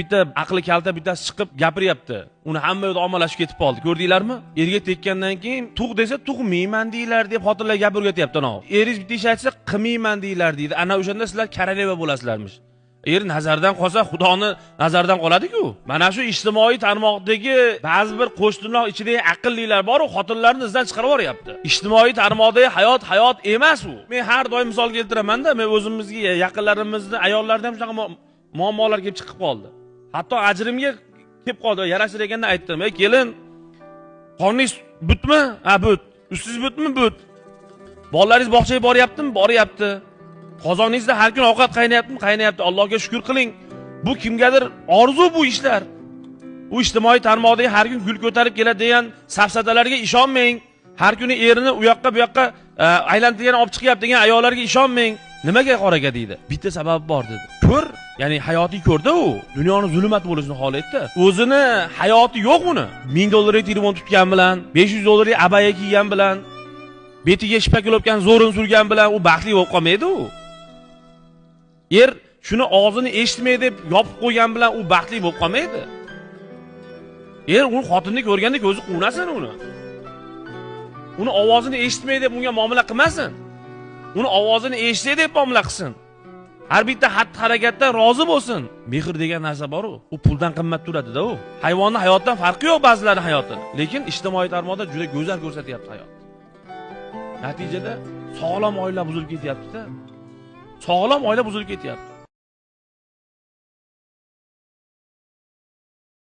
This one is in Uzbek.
Bitta aqli kalta bittasi chiqib gapiryapti. Uni hamma yoqda ommalashib ketib qoldi. Ko'rdinglarmi? Erga tekkandan keyin tug' desa tug'mayman deylar deb xotinlar gap o'rgatyapti ana. Eringiz bitta ish aytsa qilmayman deylar deydi. Ana o'shanda sizlar koroleva bo'lasizlarmish. Er nazardan qolsa Xudoni nazardan qoladi-ku. Mana shu ijtimoiy tarmoqdagi ba'zi bir qo'shtirnoq ichidagi aqllilar bor-u, xotinlarni izdan chiqarib yuboryapti. Ijtimoiy tarmoqdagi hayot hayot emas u. Men har doim misol keltiraman-da, men o'zimizga yaqinlarimizni ayollarda ham shunaqa muammolar kelib chiqib qoldi. Hatto ajrimga kelib qoldi. Yarashir ekanda aytdim: "Ey kelin, qorningiz butmi? Ha, but. Ustingiz butmi? But. Bolalaringiz bog'chaga boryaptimi? Boryapti. Qozoningizda har kun ovqat qaynayaptimi? Qaynayapti. Allohga shukr qiling. Bu kimgadir orzu bu ishlar. U ijtimoiy tarmoqdagi har kun gul ko'tarib keladi degan safsatalarga ishonmang. Har kuni erini u yoqqa bu yoqqa aylantirgan olib chiqyapti degan ayollarga ishonmang. Nimaga qoraga deydi? Bitta sababi bor dedi. Ko'r, ya'ni hayotiy ko'rdi u. Dunyoni zulmat bo'lishini xohlaydi. O'zini hayoti yo'q uni. 1000 dollarlik telefon tutgan bilan, 500 dollarlik abaya kiygan bilan, betiga shpakulopgan zo'rini surgan bilan u baxtli bo'lib qolmaydi u. Er shuni og'zini eshitmay deb yopib qo'ygan bilan u baxtli bo'lib qolmaydi. Er uni xotinni ko'rganda ko'zi quvnasin uni. Uni ovozini eshitmay deb unga muomala qilmasin. Uni ovozini eshitay deb muomala qilsin. Har bitta xatti-harakatdan rozi bo'lsin. Mehr degan narsa bor-u, u puldan qimmat turadi-da u. Hayvonning hayotdan farqi yo'q ba'zilarning hayotini. Lekin ijtimoiy tarmoqda juda go'zal ko'rsatyapti hayot. Natijada sog'lom oila buzilib ketyapti-da. Sog'lom oila buzilib ketyapti.